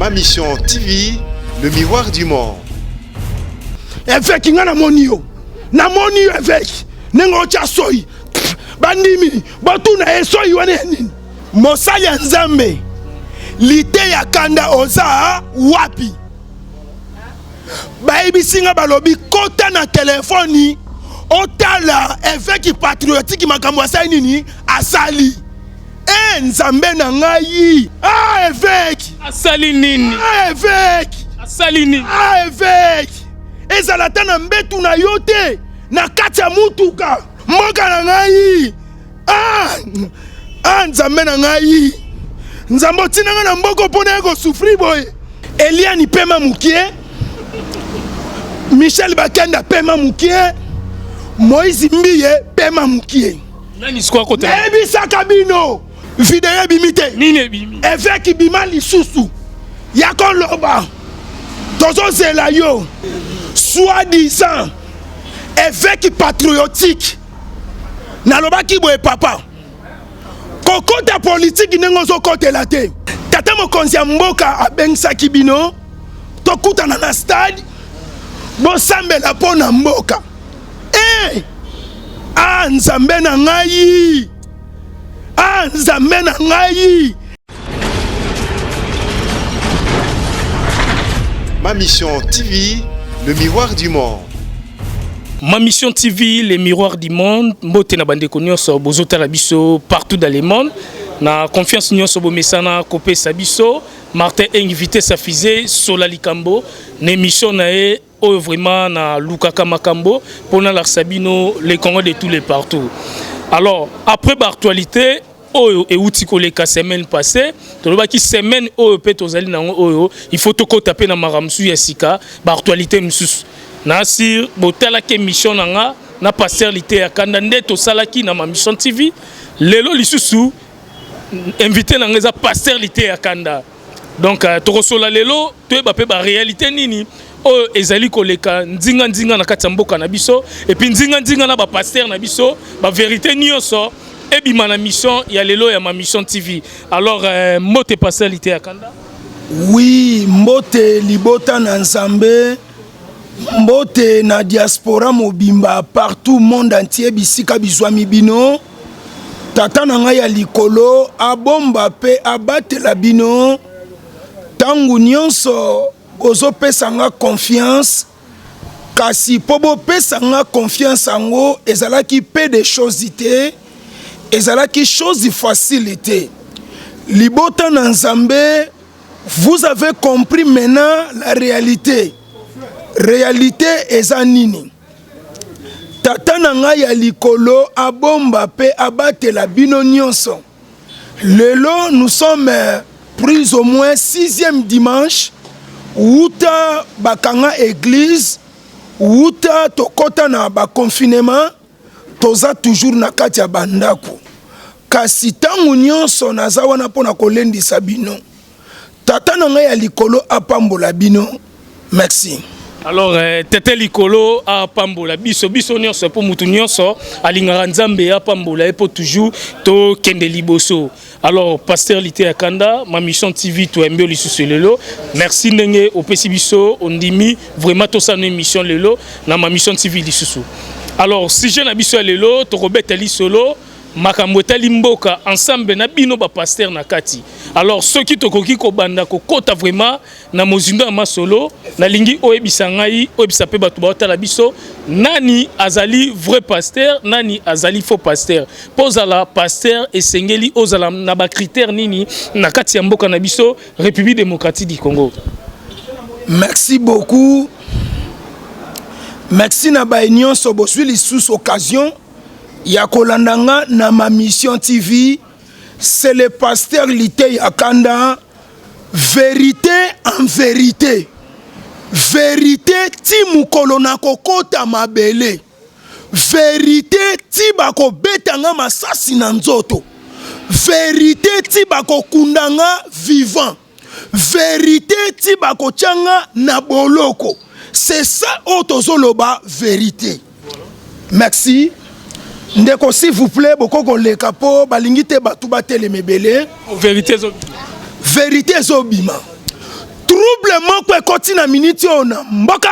Ma Mission TV, le miroir du monde. Évêque nga namoni yo namoni yo évêque ndenge otya soyi bandimi botuna ye soyi wana ya nini mosali ya nzambe liteya kanda oza wapi bayebisi nga balobi kota na telefoni otala eveki patriotique makambo asali nini asali e nzambe na ngai ah eveki asali nini ah eveki asali nini ah eveki ezala ata na mbetu na yo te na kati ya mutuka mboka na ngai ah ah nzambe na ngai nzambe otinda ngai na mboko mpo naye kosufri boye eliani pema mokie michel bakenda pema mokie moïse mbiye pema mokie nayebisaka bino video ebimi te eveke bima lisusu ya koloba tozozela yo soit disant eveke patriotique nalobaki boye papa kokota politiki ndenge ozokotela te tata mokonzi ya mboka abengisaki bino tokutana na stade bosambela mpo na mboka e eh! a ah, nzambe na ngai a ah, nzambe na ngai Ma Mission TV, le miroir du monde. Ma Mission TV, le miroir du monde, mbote na bandeko nyonso bozotala biso partout dans le monde. Na confiance nyonso bomesana kopesa biso Martin Eng vitesse à fusée sola likambo na émission na ye oyo vraiment na lukaka makambo pona lakisa bino les Congo de tous les partout. Alors après ba actualité oyo euti koleka semaine passée tolobaki semaine oyo mpe tozali na yango oyo il faut tokota mpe na makambo mosusu ya sika ba actualité mosusu na sur botalaki émission na nga na pasteur Liteya Kanda nde tosalaki na ma mission TV lelo lisusu invité na nga eza pasteur Liteya Kanda donc euh, tokosola lelo toyeba mpe ba réalité nini oyo ezali koleka nzinga nzinga na kati ya mboka na biso epuis nzinga nzinga na bapastere na biso baverité nyonso ebima na mission ya lelo ya ma mission tv alors euh, mbote pasteur liteya kanda oui mbote libota na nzambe mbote na diaspora mobimba partout monde entier bisika bizwami bino tata na ngai ya likolo abomba mpe abatela bino ntango nyonso bozopesa nga confiance kasi mpo bopesa nga confiance yango ezalaki peu de choses te ezalaki chose facile te libota na nzambe vous avez compris maintenant la réalité réalité eza nini tata na ngai ya likolo abomba mpe abatela bino nyonso lelo nous sommes pris au moins sixième dimanche wuta bakanga église wuta tokɔta na baconfinement toza toujours na kati ya bandako kasi ntango nyonso naza wana mpo na kolendisa bino tata na ngai ya likolo apambola bino merci alors euh, tete likolo apambola biso biso nyonso mpo motu nyonso alingaka nzambe apambola ye mpo toujours tokende liboso alors pasteur liteya kanda ma mission tv toyambi yo lisusu lelo merci ndenge opesi biso ondimi vraiment tosala émission lelo na ma mission tv lisusu alors sujet na biso ya lelo tokobeta lisolo makambo etali mboka ensemble na bino ba pasteur na kati alors soki tokoki kobanda kokota vraiment na mozindo ya masolo nalingi oyebisa ngai oyebisa mpe bato baotala biso nani azali vrai pasteur nani azali faux pasteur mpo ozala pasteur esengeli ozala na bacritère nini na kati ya mboka na biso république démocratique du congo merci beaucoup merci na baye nyonso bozwi lisusu occasion ya kolanda nga na ma mission tv c'est le pasteur liteya kanda verite en verite verite ti mokolo nakokota mabele verite ti bakobeta nga masasi na nzoto verite ti bakokunda nga vivant verite ti bakotya nga na boloko c'est ça oyo tozoloba verite merci ndeko s'il vous plaît bokoki koleka mpo balingi te bato batelema ebele verite ezobima verite ezobima Trouble moko ekoti na miniti oyo na mboka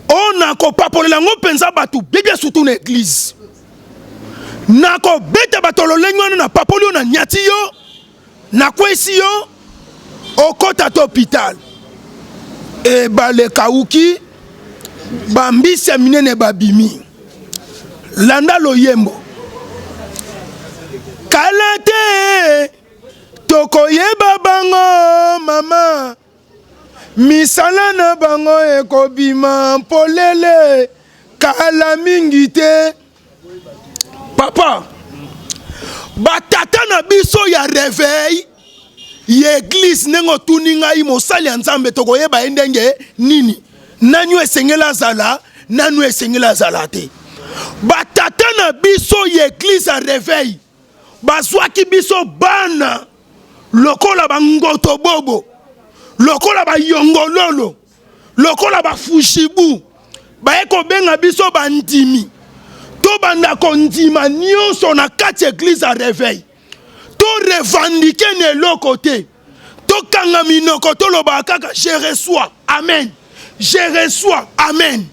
oyo, nakopapolela yango mpenza bato bibia, surtout na église. Nakobeta bato lolenge wana, napapoli yo, na nyati yo, nakwesi yo, okota to hôpital. Ebale kauki, bambisi ya minene babimi. Landa loyembo kala te, tokoyeba bango mama, misala na bango ekobima polele kala mingi te. Papa, batata na biso ya réveil ya église, ndenge otuni ngai, mosali ya Nzambe tokoyeba ye ndenge nini? Nani oyo esengeli azala, nani oyo esengeli azala te? Batata na biso ya église ya réveil bazwaki biso bana lokola bangoto bobo, lokola bayongololo, lokola bafushibu. Baye kobenga biso bandimi, tobanda kondima nyonso na kati ya église ya réveil. Torevendiquer na eloko te, tokanga minoko, tolobaka kaka: "Je reçois, amen, je reçois, amen."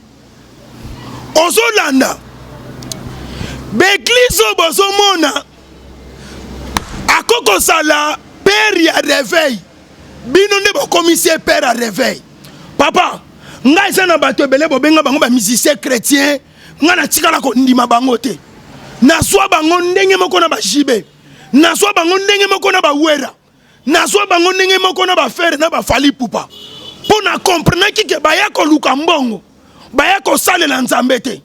Ozolanda baéglise oyo bozomona, akokozala père ya réveil, bino nde bokomisi ye père ya réveil. Papa, ngai eza na bato ebele bobenga bango bamusicien chrétien, ngai natikala kondima bango te. Nazwa bango ndenge moko na bajibe, nazwa bango ndenge moko na bawera, nazwa bango ndenge moko na baFerre na baFally Ipupa, mpo na comprenaki ke baya koluka mbongo, baya kosalela Nzambe te.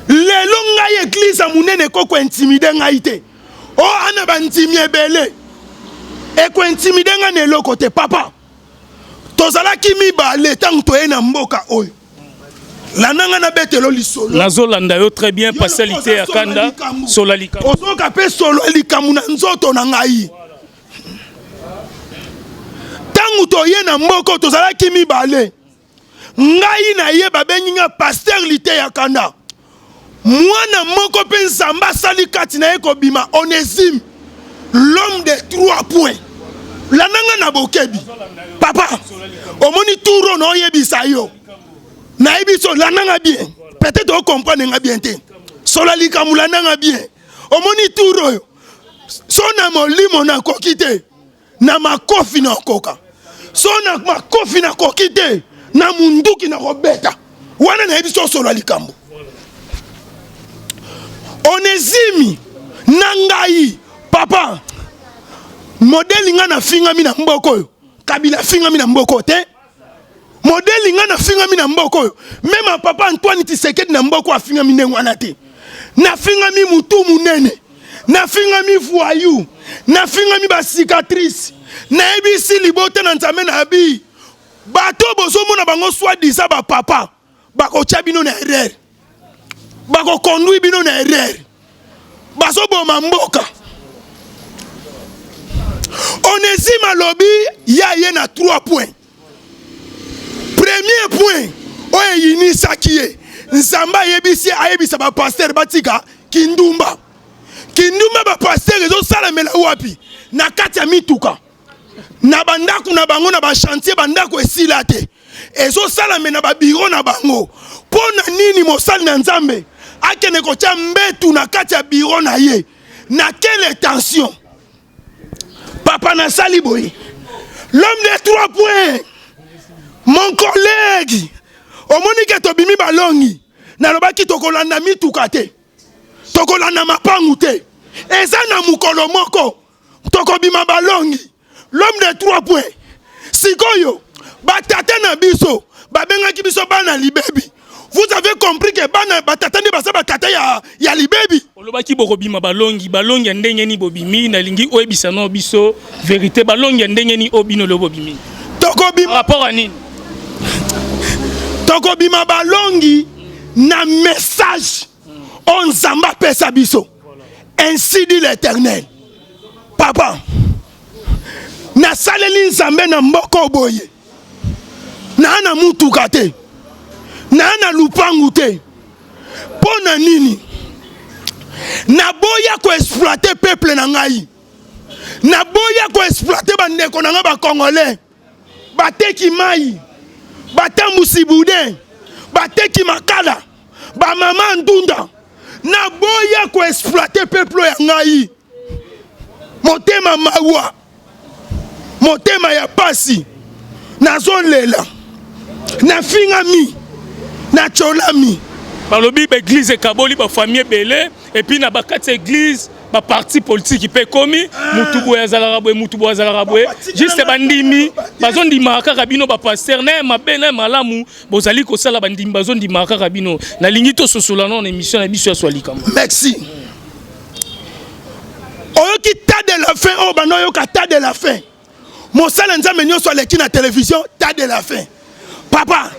Lelo ngai, église ya monene ekoko intimider ngai te. O ana bandimi ebele ekointimider ngai na eloko te. Papa, tozalaki mibale ntango toye na mboka oyo. Landa ngai nabetelo lisolo. Nazolanda yo très bien, pasteur Liteya Kanda. Sola likambo. Ozoka mpe solo ya likambo na nzoto na ngai. Ntango toye na mboka, tozalaki mibale, ngai na ye. Babengi nga pasteur Liteya Kanda. Mwana moko mpe Nzambe asali kati na ye kobima, Onésime, l'homme de trois points. Landa nga na bokebi, papa. Omoni turo na oyebisa yo, nayebi so. Landa nga bien, peut-être ocomprendre nga bien te. Sola likambo, landa nga bien. Omoni turo oyo, so na molimo nakoki te, na makofi nakoka. So na makofi nakoki te, na munduki nakobeta. Wana nayebi so osolola likambo. Onésime na ngai, papa, modèle ngai nafingami na mboka oyo, Kabila afingami na mboka oyo te. Modèle ngai nafingami na mboka oyo, même papa Antoine Tshisekedi na mboka oyo afingami ndenge wana te. Nafingami mutu munene, nafingami voyou, nafingami bacicatrice. Nayebisi libota na Nzambe na abi, bato bozomona bango soi-disant bapapa, bakotya bino na erreur, bakoconduire bino na erreur, bazoboma mboka. Onésime alobi ya ye na 3 points. Premier point oyo eyinisaki ye, Nzambe ayebisi ayebisa bapasteur batika kindumba. Kindumba bapasteur ezosalamela wapi? Na kati ya mituka, na bandako na bango, na bachantier, bandako esila te, ezosalame na babureau na bango. Mpo na nini mosali na Nzambe akende kotia mbetu na kati ya bureau na ye? Na quelle intention? Papa, nasali boye, l'homme de trois points, mon collègue, omoni ke tobimi balongi. Nalobaki tokolanda mituka te, tokolanda mapangu te, eza na mokolo moko tokobima balongi. L'homme de trois points, sikoyo batata na biso babengaki biso bana libebi. Vous avez compris que bana batata nde baza batata ya libebi. Olobaki bokobima balongi. Balongi ya ndenge nini bobimi? Nalingi oyebisa no biso vérité, balongi ya ndenge nini oyo bino lelo bobimi? Tokobima rapport à nini? Tokobima balongi na message oyo Nzambe apesa biso, ainsi dit l'Éternel. Papa, nasaleli Nzambe na mboka boye, naa na mutuka te, naa na lupangu te. Mpo na nini naboya koexploiter peuple na ngai? Naboya koexploite bandeko na nga bacongolais, bateki mai, batambusi boudin, bateki makala, bamama ndunda. Naboya koexploite peuple ya ngai. Motema mawa, motema ya pasi, nazolela, nafingami, nacolami. Balobi baeglise ekaboli bafamille ebele, epuis na bakati ya eglise baparti politiki mpe ekomi mutu boye azalaka boye, mutu boye azalaka boye. Juste bandimi bazondimaka kaka bino bapaster, na ya mabe na ya malamu bozali kosala, bandimi bazondimaka kaka bino. Nalingi tososola nano na émission na biso ya Swalikambo. Merci. Oyoki tas de la fin oyo banda oyoka tas de la fin, mosala Nzambe nyonso aleki na télévision, tas de la fin. Papa,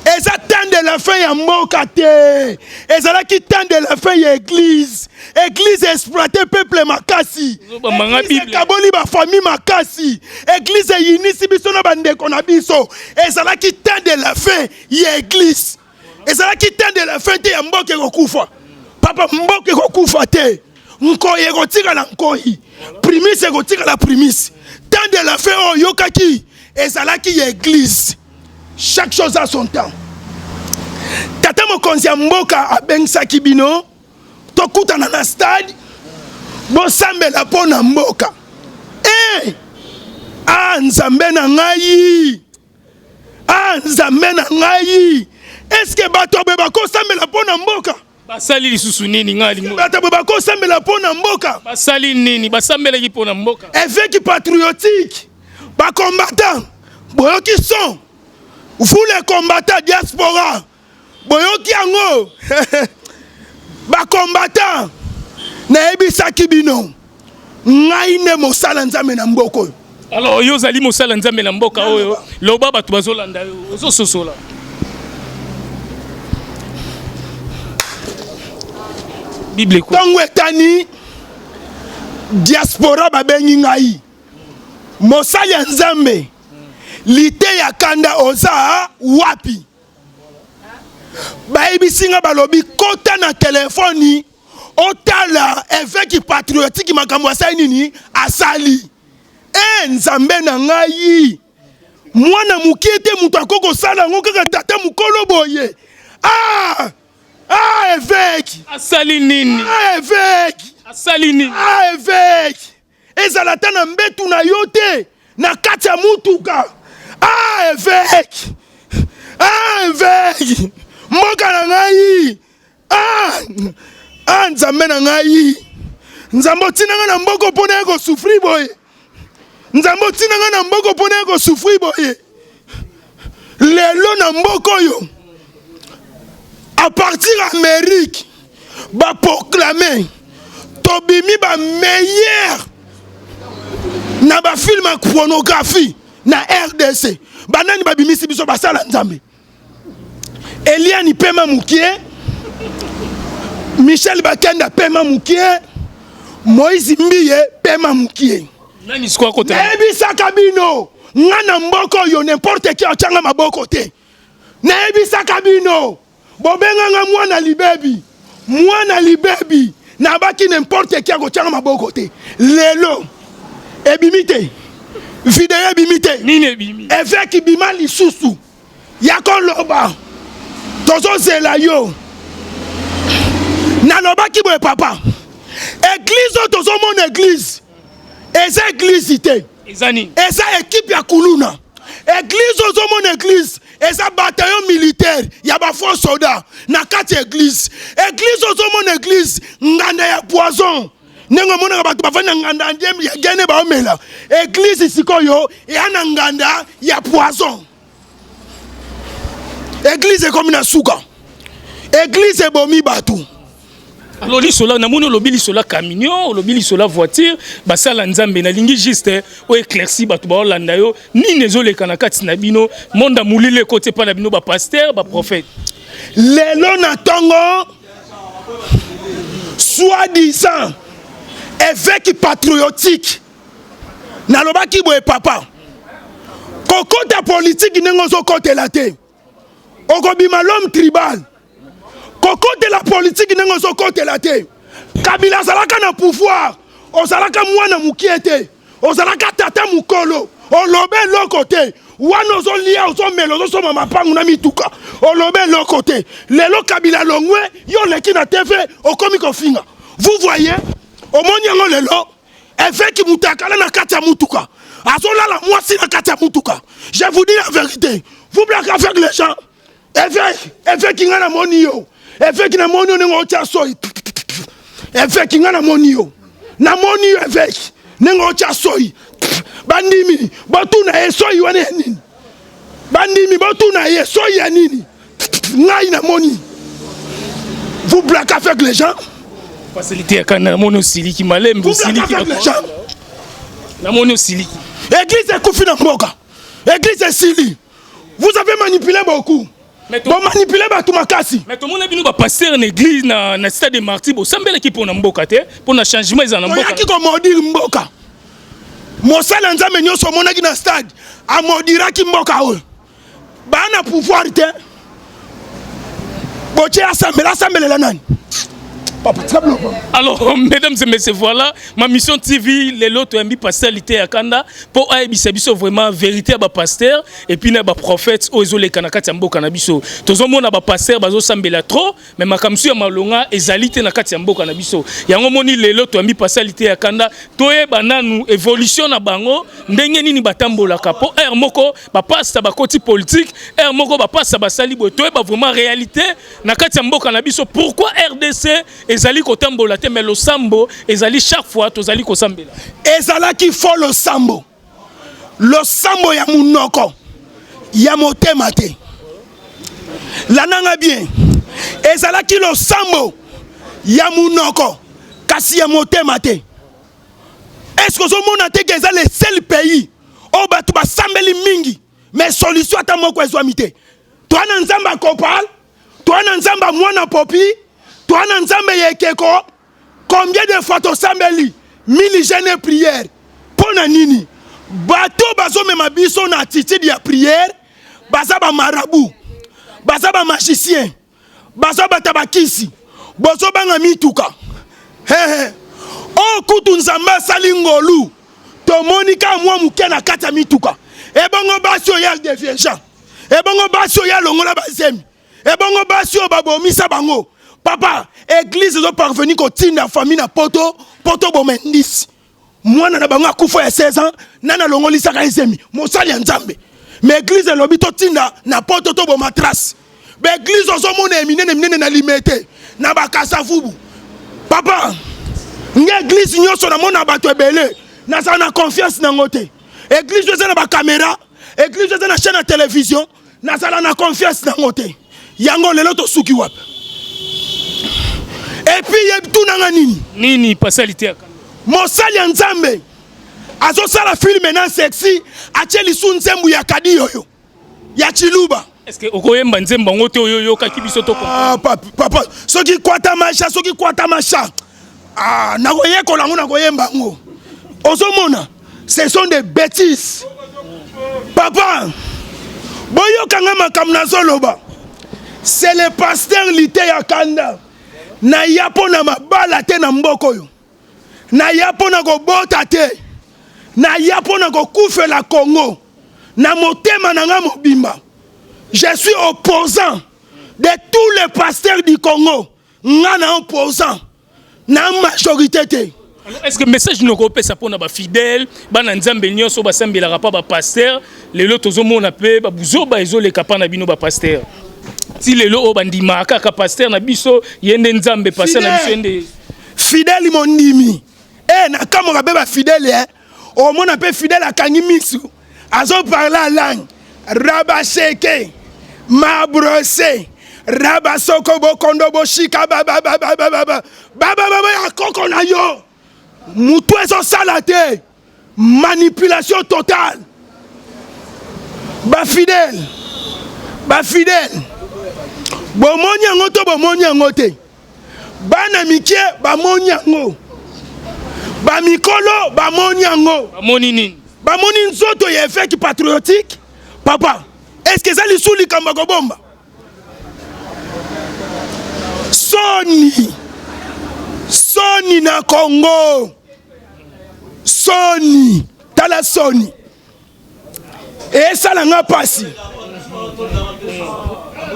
eza temps de la fin ya mboka te, ezalaki temps de la fin ya église. Église exploite peuple makasi, ekaboli bafamille makasi, église eyinisi biso na bandeko na biso. Ezalaki temps de la fin ya église, ezalaki temps de la fin te ya mboka ekokufa. Papa, mboka ekokufa te, nkoi ekotikala nkoi, primise ekotikala primise. Temps de la fin oyo oyokaki ezalaki ya église. Chaque chose a son temps. Tata mokonzi ya mboka abengisaki bino, tokutana na stade, bosambela mpo na mboka. E a Nzambe na ngai, a Nzambe na ngai, eske bato boye bakosambela mpo na mboka? Basali lisusu nini? Ngai alingo bato boye bakosambela mpo na mboka? Basali nini? Basambelaki mpo na mboka. Évêque patriotique, bacombattant, boyoki son, vous les combattants diaspora, boyoki yango. Bacombattant, nayebisaki bino, ngai nde mosala Nzambe na mboka oyo. Alors yo ozali mosala Nzambe na mboka oyo, loba, bato bazolanda yo, ozososola Bible. Ntongo etani, diaspora babengi ngai, mosali ya Nzambe, liteya kanda oza wapi? Bayebisi nga, balobi kota na telefoni otala évêque patriotique makambo asali nini asali. E Nzambe na ngai, mwana mokie te moto akoki kosala yango, kaka tata mokolo boye. Ah ah, évêque asali nini? Ah, évêque asali nini? Ah, évêque, ezala ata na mbetu na yo te, na kati ya mutuka. Ah, évêque, ah, évêque, mboka na ngai. Ah ah, Nzambe na ngai, Nzambe otina ngai na mboka mpo na ye kosouffrir boye? Nzambe otina ngai na mboka mpo na ye kosouffrir boye? Lelo na mboka oyo, à partir Amérique baproclame tobimi bameilleur na bafilme ya pornographie na RDC. Banani babimisi biso? Basala Nzambe. Eliani pema mokie, Michel Bakenda pema mokie, Moïse Mbiye pema mokie. Nani sikoyo akota? Nayebisaka bino, nga na mboka oyo n'importe qui atianga maboko te. Nayebisaka bino, bobenganga mwana libebi, mwana libebi, nabaki n'importe qui akotianga maboko te. Lelo ebimi te, video ebimi te. Nini ebimi? Évêque bima lisusu ya koloba, tozozela yo. Nalobaki boye, papa, église oyo tozomona, église eza église te. Eza nini? Eza équipe ya kuluna. Église ozomona, église eza bataillon militaire ya bafaux soda na kati ya église. Église ozomona, église nganda ya poison, ndenge omonaka bato bafandi na nganda ya gene baomela. Église sikoyo eya na nganda ya poison. Église ekomi na suka, église ebomi bato. Alors lisola, namoni olobi lisola camion, olobi lisola voiture. Basala Nzambe, nalingi juste oyo éclairci bato baolanda yo. Nini ezoleka na kati na bino? Monde ya molili ekoti epai na bino bapaster, baprophète. Lelo na ntongo, soi-disant évêque patriotique, nalobaki boye, papa, kokota politiki ndenge ozokotela te, okobima l'homme tribal. Kokotela politiki ndenge ozokotela te. Kabila azalaka na pouvoir, ozalaka mwana mokie te. Ozalaka tata mukolo, oloba eloko te. Wana ozolia, ozomela, ozosomba mapangu na mituka, oloba eloko te. Lelo Kabila longwe, yo oleki na TV, okomi kofinga. Vous voyez, omoni yango lelo, évêque mutakala na kati ya mutuka, azolala mwasi na kati ya mutuka. Je vous dis la vérité, vous blaguez avec les gens. Évêque, évêque nga namoni yo. Évêque namoni yo ndenge otia soyi. Évêque nga namoni yo. Namoni yo évêque ndenge otia soyi. Bandimi botuna ye soyi wana ya nini? Bandimi botuna ye soyi ya nini? Ngai namoni. Vous blaguez avec les gens. Facilité ya kanda namoni osiliki malembe osiliki. Namoni osiliki. Église ekufi na mboka. Église esili. Vous avez manipulé beaucoup. Bon manipulé bato makasi. Mais tomona bino ba pasteur na église na na stade de martyrs bosambelaki pona mboka te, pona changement eza na mboka. Toyaki ko maudire mboka. Mosala ya Nzambe nyonso omonaki na stade amaudiraki mboka oyo. Ba na pouvoir te. Botie asambela asambelela nani? Papa, tika biloko. Alors, mesdames et messieurs, voilà ma mission TV, lelo toyambi pasteur Liteya Kanda po ayebisa biso vraiment vérité ya ba pasteur et puis na ba prophètes oyo ezoleka na kati ya mboka na biso. Tozomona ba pasteur bazosambela trop, mais makambo ya malonga ezali te na kati ya mboka na biso. Yango moni lelo toyambi pasteur Liteya Kanda toyeba nanu évolution na bango ndenge nini batambolaka po heure moko ba pasteur bakoti politique, heure moko ba pasteur basali boye, toyeba vraiment réalité na kati ya mboka na biso. Pourquoi RDC ezali kotambola te, mais losambo ezali chaque fois tozali kosambela? Ezalaki fo losambo, losambo ya munoko ya motema te. Landanga bien, ezalaki losambo ya munoko kasi ya motema te. Est-ce que ozomona te ke eza le seul pays oyo bato basambeli mingi mais solution ata moko ezwami te? Toa na Nzambe ya kopal, toa na Nzambe ya mwana popi, toa na Nzambe ya ekeko. Combien de fois tosambeli mille jeûne et prière? Mpo na nini bato bazomema biso na attitude ya prière? Baza ba marabout, baza ba magicien, baza bata bakisi, bozobanga mituka. Hehe, oyo kutu Nzambe asali ngolu, tomoni kaka mwa moke na kati ya mituka. Ebongo basi oyo ya deviergeant, ebongo basi oyo alongola bazemi, ebongo basi oyo babomisa bango. Papa, église ezo parvenir kotinda famille na poto poto boma ndisi mwana na bango akufa ya 16 ans, nani alongolisaka ezemi? Mosali ya Nzambe. Mais église elobi totinda na poto toboma trace. Ba église ozomona ya minene minene na Limete na Bakasavubu. Papa, nge église nyonso namona bato ebele, nazala na confiance nango te. Église eza na ba caméra, église eza na chaîne ya télévision, nazala na confiance nango te. Yango lelo tosuki wapi? Et puis ye tunanga nini? Nini pasteur Liteya? Mosali ya Nzambe azosala film na sexy, atie lisu nzembo ya kadi oyo ya Chiluba. Est-ce que okoyemba nzembo yango te oyo oyokaki biso to? Ah, papa, papa, soki kwata masha, soki kwata masha. Ah, nakoyekola yango, nakoyemba yango. Ozomona, ce sont des bêtises. Papa, boyokanga makambo nazoloba. C'est le pasteur Liteya Kanda. Naya mpo na mabala te na mboka oyo. Naya mpo na kobota te. Naya mpo na kokufela Congo. Na motema na nga mobimba. Je suis opposant de tous les pasteurs du Congo. Nga na opposant na majorité te. Alors, est-ce que message noko opesa pona ba fidèle bana Nzambe nyonso basambelaka pa ba pasteur, lelo tozomona pe ba buzoba ezoleka pa na bino ba pasteur, ti lelo oyo bandimaka kaka pasteur na biso ye nde Nzambe, pasteur na biso ye nde fidèle mondimi. Nakamwaka pe ba fidèle, eh. Omona pe fidèle akangi misu azo parler en langue, rabasheke mabrose rabasoko bokondo boshika babababababa babababa ya koko na yo, mutu ezosala te, manipulation totale. Ba fidèle, ba fidèle, bomoni yango to bomoni yango te? Bana mike bamoni yango, ba mikolo bamoni yango. Bamoni nini? Bamoni nzoto ya évêque patriotique. Papa, est-ce que eza lisusu likambo ya kobomba? Soni, soni na Congo. Soni, tala soni esala nga pasi,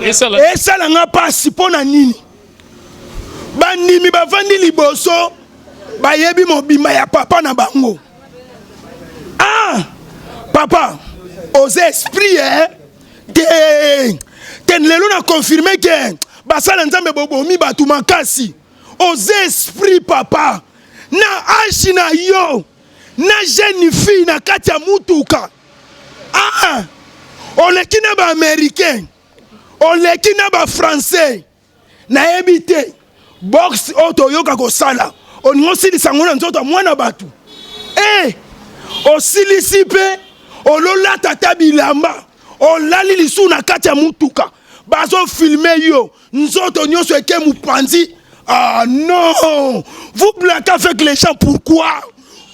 esala nga pasi mpo na nini? Bandimi bavandi liboso, bayebi mobimba ya papa na bango. Ah, papa oza esprit eh? Te te, lelo na confirme ke basala Nzambe bobomi bato makasi. Oza esprit papa, na age na yo na jeune fille na kati ya mutuka. Ah, oleki na baaméricain, oleki na bafrançais, nayebi te box oyo toyoka kosala, olingi osilisa yango na nzoto ya mwana bato. E osilisi mpe ololata ata bilamba, olali lisusu na kati ya mutuka, bazofilme yo nzoto nyonso eke mopanzi. Ah non, vous blaguez avec les gens, pourquoi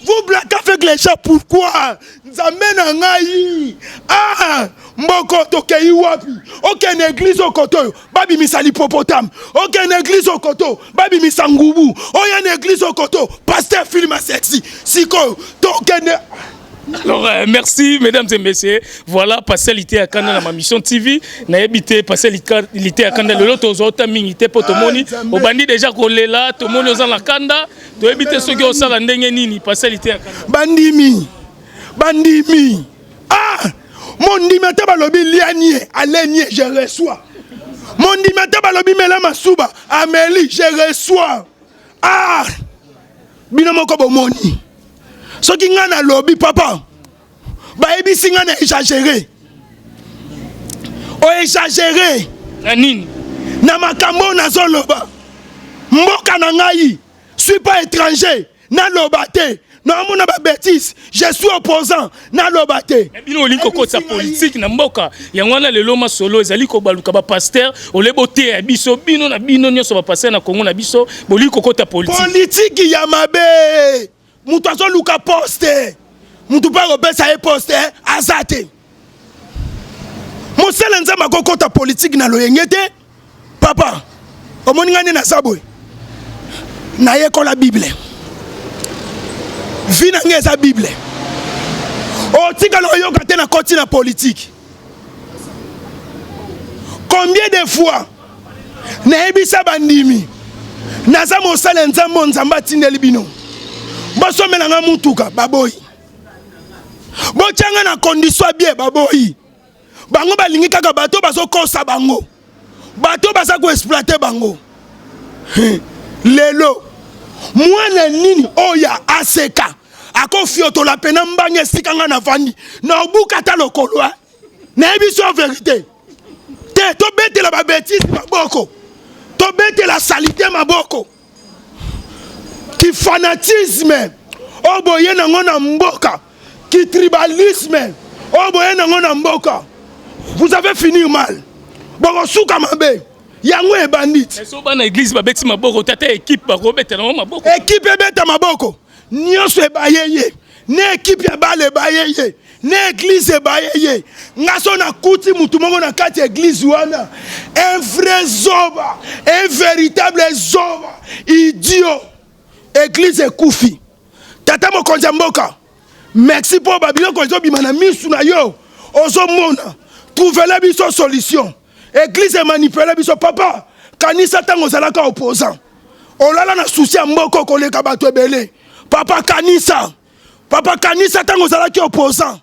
vous blaguez avec les gens? Pourquoi? Nzambe na ngai, ah, mboko tokei wapi? Okende église okoto oyo babimisa l'hippopotame, okende église okoto babimisa ngubu, oya na église okoto pasteur film sexy. Sikoyo tokende. Alors, merci mesdames et messieurs. Voilà, Pasteur Lité Akanda na ma mission TV. Nayebi te Pasteur Lité Akanda lelo tozota mingi te po tomoni obandi déjà kolela, tomoni oza na kanda, toyebi te soki osala ndenge nini Pasteur Lité Akanda. Bandimi, bandimi. Ah, mondimi ata balobi lianie, alenie, je reçois. Mondimi ata balobi mela masuba, ameli, je reçois. Ah, bino moko bomoni. Soki ngai nalobi papa, bayebisi ngai na exagéré, oexagéré. Na nini? Na makambo oyo nazoloba. Mboka na ngai, suis pas étranger, naloba te naomona babêtises. Je suis opposant, naloba te. Bino olingi kokotisa politike na mboka, yango wana lelo masolo ezali kobaluka. Bapasteur ole boteya biso, bino na bino nyonso bapasteur na Kongo na biso, bolingi kokota politike. Politike ya mabe, moto azoluka poste, motu mpe akopesa ye poste aza te. Mosala Nzambe akokɔta politike na loyenge te. Papa, omoni ngai nde naza boye, nayekola Bible, vie na ngai eza Bible. Otikala oyoka te nakɔti na politike. Combien de fois nayebisa bandimi, naza mosala ya Nzambe oyo Nzambe atindeli bino, bosomelanga mutuka, baboyi. Botyanga na condition ya bien, baboyi. Bango balingi kaka bato bazokosa bango, bato baza koexploiter bango. Lelo mwana nini oyo aseka akofiotola pena mbanga esika ngai navandi na obuka ata lokolo? Nayebi so vérité te. Tobetela babêtises maboko, tobetela saleté maboko, kifanatisme oyo boye nango na mboka, kitribalisme oyo boye nango na mboka. Vous avez fini mal, bokosuka mabe. Yango ebandi ti. So bana église babeti maboko, tata équipe bakobetela bango maboko. Équipe ebeta maboko nyonso, ebaye ye na équipe ya bale, ebaye ye na église, ebaye ye. Nga so nakuti mutu moko na kati ya église wana, un vrai zoba, un véritable zoba, idiot, église ekufi. Tata mokonzi ya mboka, merci mpo babiloko ezobima na misu na yo, ozomona. Trouvela biso solution. Église emanipule biso. Papa, kanisa ntango ozalaka opposant, olala na souci ya mboka koleka bato ebele. Papa, kanisa. Papa, kanisa ntango ozalaki opposant,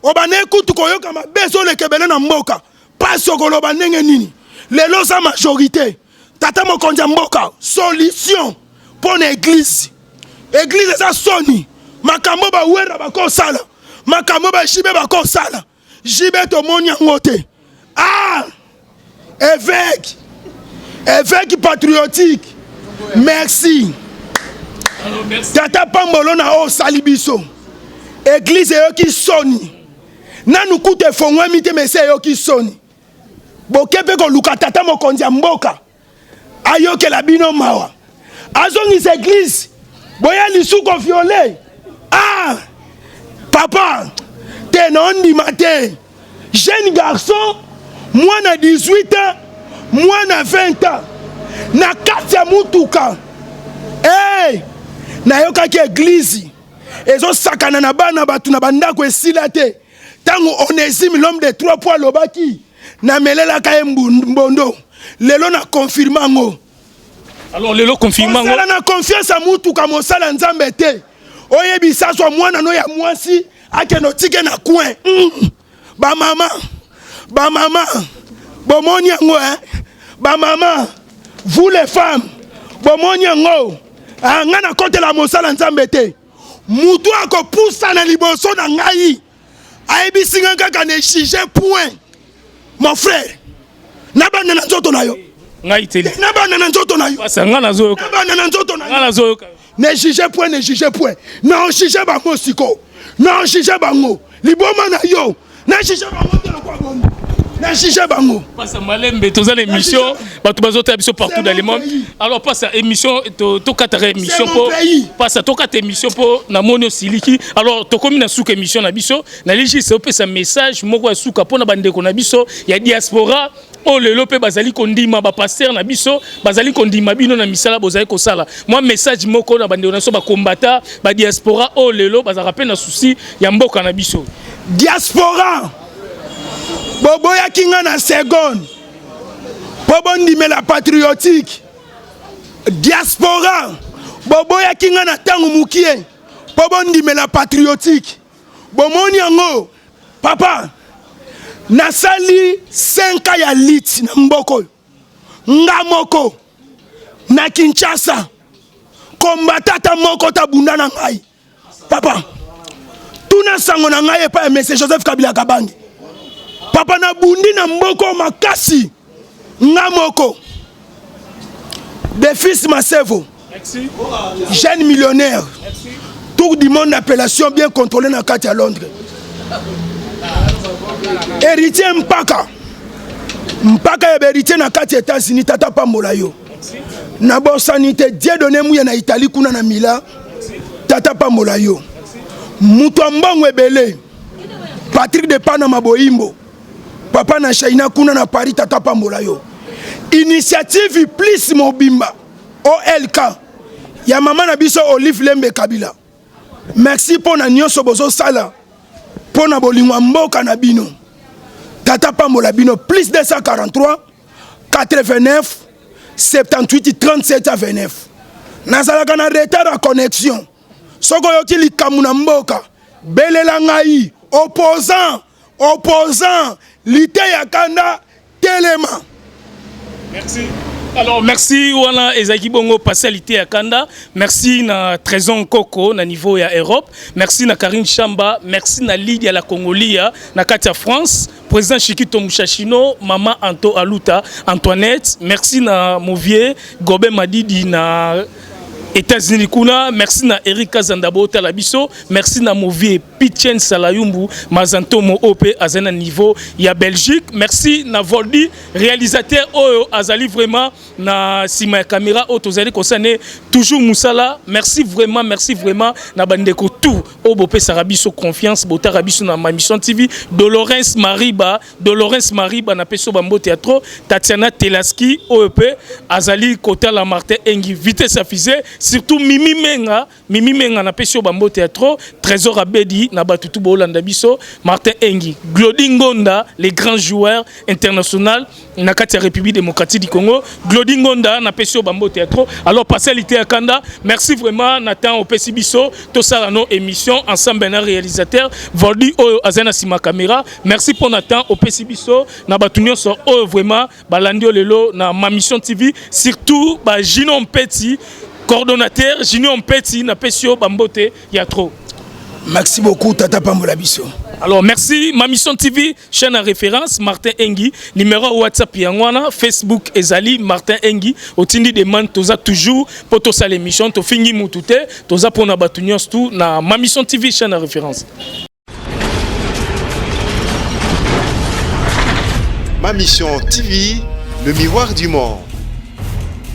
obanda ekutu koyoka mabe ezoleka ebele na mboka, pasi, okoloba ndenge nini lelo oza majorité? Tata mokonzi ya mboka, solution mpo na église. Église eza soni, makambo bawera bakosala, makambo baJB bakosala. JB tomoni yango te. Ah, évêque, évêque patriotique, merci. Tata pambolo na oyo osali biso. Église eyoki soni, nanu kutu efongwami te, mese eyoki soni. Boke mpe koluka tata mokonzi ya mboka ayokela bino mawa, azongisa église. Boya lisu kovioler. Ah papa, te, naondima te. Jeune garçon, mwana 18 ans, mwana 20 ans, na kati ya mutuka. Hey, nayokaki église. Ezosakana na bana bato na bandako esila te. Ntango Onésime l'homme de trois poids alobaki, namelelaka ye mbondo, lelo na confirme yango. Alors lelo confirme yango. Ozala na confiance ya mutuka mosala Nzambe te. Oyebisa zwa mwana no ya mwasi akende otike na coin. Ba mama, ba mama, bomoni yango hein? Ba mama, vous les femmes, bomoni yango. Ah, nga nakotela mosala Nzambe te. Mutu akopusana liboso na ngai ayebisi nga kaka ne juge point. Mon frère, nabanda na nzoto na yo. Ngai te. Nabanda na nzoto na yo. Pasa nga nazoyoka. Nabanda na nzoto na yo. Nga nazoyoka. Ne juge point, ne juge point. Na juge bango siko. Na juge bango. Liboma na yo. Na juge bango te lokwa bongo. Na juge bango. Pasa malembe toza na émission bato bazotala biso partout dans le monde. Alors pasa émission tokataka émission po pasa tokata émission po namoni osiliki. Alors tokomi na suka émission na biso. Nalingi juste opesa message moko ya suka pona bandeko na biso ya diaspora oyo lelo mpe bazali kondima ba pasteur na biso, bazali kondima bino na misala bozali kosala. Mwa message moko na bandeko na biso ba combattant, ba diaspora oyo lelo bazalaka mpe na souci ya mboka na biso. Diaspora, boboyaki nga na seconde mpo bondimela patriotique. Diaspora, boboyaki nga na ntango mokie mpo bondimela patriotique. Bomoni yango papa, nasali 5 ans ya lit na mboka oyo nga moko na Kinshasa, kombata ata moko tabunda na ngai papa. Tuna sango na ngai epai ya Monsieur Joseph Kabila Kabange papa, nabundi na mboka makasi nga moko. De fils Masevo, Merci. Jeune millionnaire. Merci. Tour du monde appellation bien contrôlée na kati ya Londres. Héritier Mpaka. Mpaka ya héritier na kati ya États-Unis, tata pambola yo. Na bosani te Dieu donné muya na Italie kuna na Milan. Tata pambola yo. Mutu ya mbongo ebele. Patrick de Panama Boyimbo. Papa na Shaina kuna na Paris, tata pambola yo. Initiative plus mobimba OLK ya mama na biso Olive Lembe Kabila. Merci mpo na nyonso bozosala mpo na bolingo ya mboka na bino. Tata pambola bino. Plus 243 89 78 37 à 29. Nazalaka na retard ya connexion. Soki oyoki likambo na mboka, belela ngai opposant. Opposant liteya kanda telema. Merci. Alors merci wana ezalaki bongo passer liteya kanda. Merci na Trésor Koko na niveau ya Europe. Merci na Karine Chamba, merci na Lydia la Congolia na kati ya France, président Chikito Mushashino, maman Anto Aluta, Antoinette, merci na Movier Gobin Madidi na États-Unis kuna, merci na Eric Kazanda botala biso, merci na Movier Pichen Salayumbu Mazantomo OP azali na niveau ya Belgique. Merci na Voldi réalisateur oyo azali vraiment na sima ya caméra oyo tozali kosane toujours musala. Merci vraiment, merci vraiment na bandeko tout oyo bopesaka biso confiance, botaka biso na Ma Mission TV. Dolores Mariba, Dolores Mariba na peso ba mbote ya trop. Tatiana Telaski oyo pe azali kotala Martin Engi vitesse ya fusée, surtout Mimi Menga. Mimi Menga na pesi yo ba mbote ya trop, Trésor Abedi na batu tout bolanda biso, Martin Engi, Glody Ngonda, les grands joueurs international na kati ya République démocratique du Congo, Glody Ngonda na pesi yo ba mbote ya trop. Alors passer lité ya kanda, merci vraiment Nathan opesi biso, tosala no émission ensemble na réalisateur Voldi oyo azana sima caméra. Merci pour Nathan opesi biso na batu nyonso oyo vraiment balandi yo lelo na Ma Mission TV, surtout ba Gino Mpeti coordonnateur Junior Mpeti na pesi yo bambote ya trop. Merci beaucoup tata pambola biso. Alors merci Ma Mission TV, chaîne à référence Martin Engi, numéro WhatsApp yango wana, Facebook ezali Martin Engi, otindi demande toza toujours po tosala émission tofingi mutu te, toza pona batu nyonso tout na Ma Mission TV chaîne à référence. Ma Mission TV, le miroir du monde.